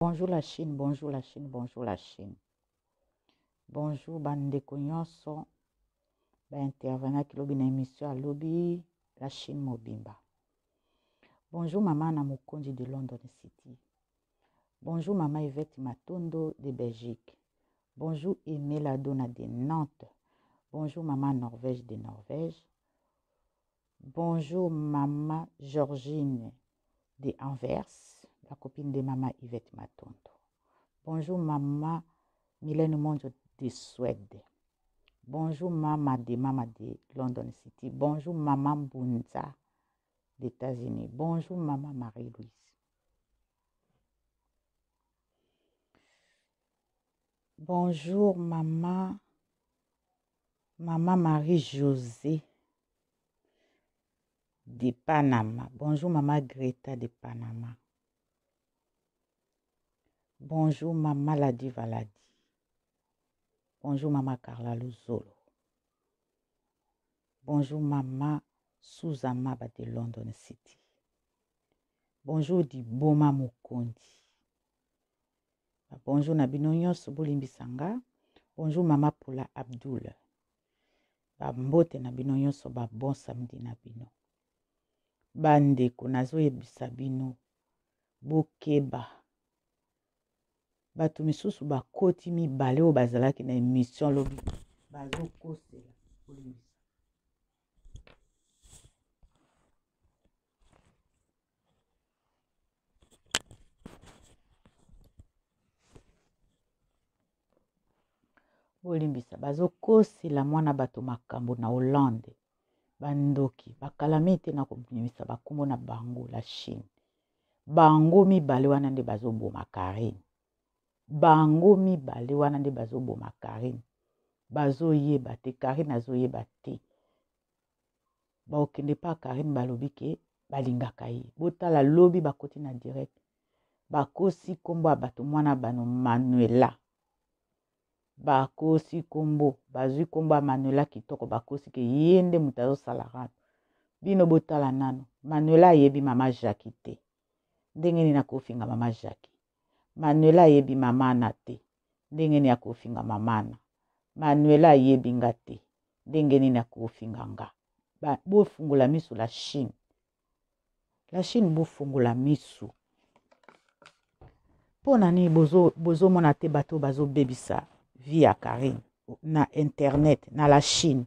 Bonjour la Chine, bonjour la Chine, bonjour la Chine. Bonjour bandeko nyonso ba intervenaki lobi na émission ya lobi la Chine mobimba. Bonjour mama na mokonzi de London City. Bonjour mama Yvette Matondo de Belgique. Bonjour Aimé Ladona de Nantes. Bonjour maman Norvège de Norvège. Bonjour maman Georgine de Anvers, la copine de maman Yvette Matondo. Bonjour maman Mylène Monzo de Suède. Bonjour maman de maman de London City. Bonjour maman Bunza d'États-Unis. Bonjour maman Marie-Louise. Bonjour maman maman Marie-Josée de Panama. Bonjour maman Greta de Panama. Bonjour maman Ladi Valadi. Bonjour maman Carla Luzolo. Bonjour maman Suzama de London City. Bonjour Diboma Mokondi. Bonjour na bino nyonso bolimbisa nga. Bonjour mama Paula Abdul. Ba mbote na bino nyonso ba bon samedi na bino. Bandeko nazoyebisa bino bokeba. Bato misusu bakoti mibale oyo bazalaki na emission lobi bazokosela bolimbisa. Bolimbisa bazokosela mwana bato makambo na Hollande bandoki bakalami te na kobimisa bakombo na bango la Chine bango mibale wana nde bazoboma Karine bango mibale wana nde bazoboma Karine bazoyeba te Karine azoyeba te bakokende pa Karine balobi ke balingaka ye botala lobi bakoti na direct bakosi kombo ya bato mwana bano Manuela bakosi kombo bazwi kombo ya Manuela kitoko bakosi ke ye nde moto azosala rando bino botala nano Manuela ayebi mama Jackie te ndenge nini akofinga mama Jackie Manuela ayebi mama Ana te ndenge nini akofinga mama Ana Manuela ayebi nga te ndenge nini akofinga nga bofungola miso la Chine la Chine bofungola miso mpo na nini bozomona te bato bazobebisa vie ya Karine na internet na la Chine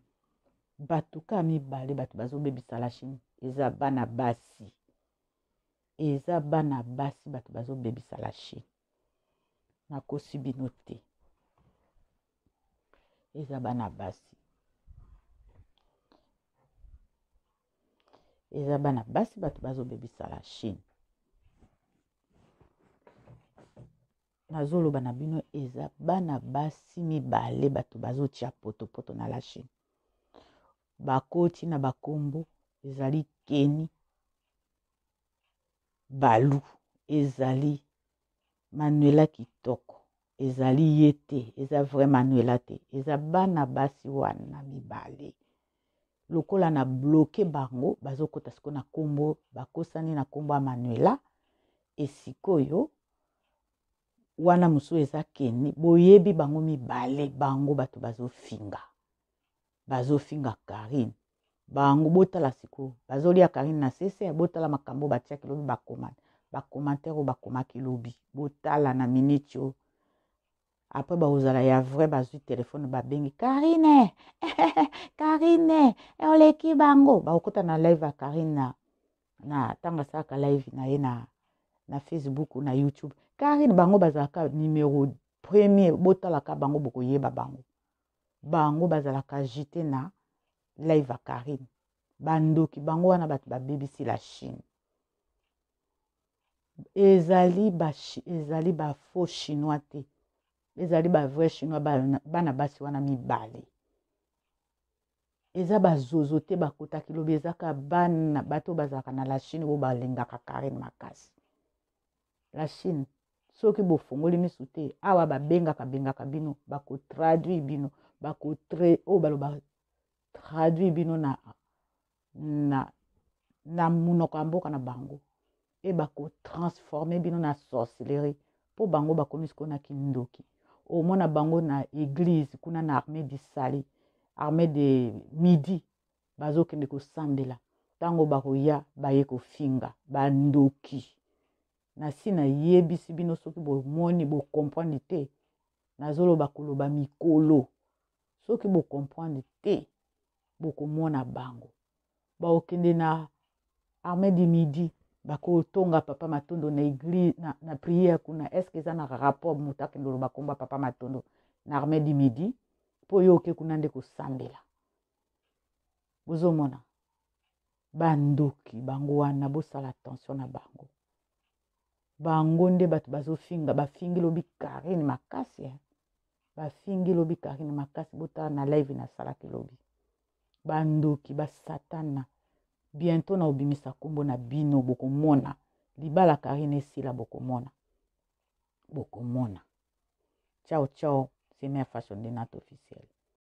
bato ka mibale bato bazobebisa la Chine eza bana basi eza bana basi bato bazobebisa la Chine nakosi bino te eza bana basi eza bana basi bato bazobebisa la Chine nazoloba na bino eza bana basi mibale bato bazotia potopoto na la Chine bakoti na bakombo ezali Keni Balu ezali Manuela kitoko ezali ye te eza vrai Manuela te eza bana basi wana mibale lokola na bloke bango bazokota sikoyo na kombo bakosani na kombo ya Manuela esikoyo wana mosusu eza Keni boyebi bango mibale bango bato bazofinga bazofinga Karine bango botala sikoyo bazolia Karine na sese botala makambo batiaki lobi bakoma bacommentaire oyo bakomaki lobi botala na minute oyo apres bakozala ya vrai bazwi telefone babengi Karine Karine oleki bango bakokota na live ya Karine na na ntango asalaka live na ye na, na Facebook na YouTube Karine bango bazalaka numero premier botalaka bango bokoyeba bango bango bazalaka agite na live ya Karine bandoki bango wana bato babebisi la Chine ezali ba ezali ba faux chinois te ezali ba vrai chinois bana basi wana mibale eza bazozo te bakotaki lobi ezaka bana bato bazalaka na la Chine oyo balingaka Karine makasi la Chine soki bofongoli misu te awa babengaka bengaka bino bakotraduire bino bakotre oyo baloba traduire bino na, na, na monoko ya mboka na bango e bakotransforme bino na sorcellerie. Mpo bango bakomi sikoyo na kindoki. Omona bango na eglise kuna na armée du salut, armée de midi, bazokende kosambela. Ntango bakoya baye kofinga bandoki. Nasi nayebisi bino soki bomoni bocomprendre te, nazoloba koloba mikolo. Soki bocomprendre te, bokomona bango baokende na armée du midi, bakotonga papa Matondo na église na prière kuna. Est ce que eza na rapport moto akende oloba komba papa Matondo na armée du midi mpo yo oke kuna nde kosambela? Bozomona bandoki bango wana, bosala attention na bango. Bango nde bato bazofinga, bafingi lobi Karine makasi, eh? Bafingi lobi Karine makasi. Botala na live nasalaki lobi. Bandoki basatana, bientôt na obimisa nkombo na bino, bokomona libala Karine esila, bokomona, bokomona. Ciao ciao, c'est Mère Fashion de Nat officiel.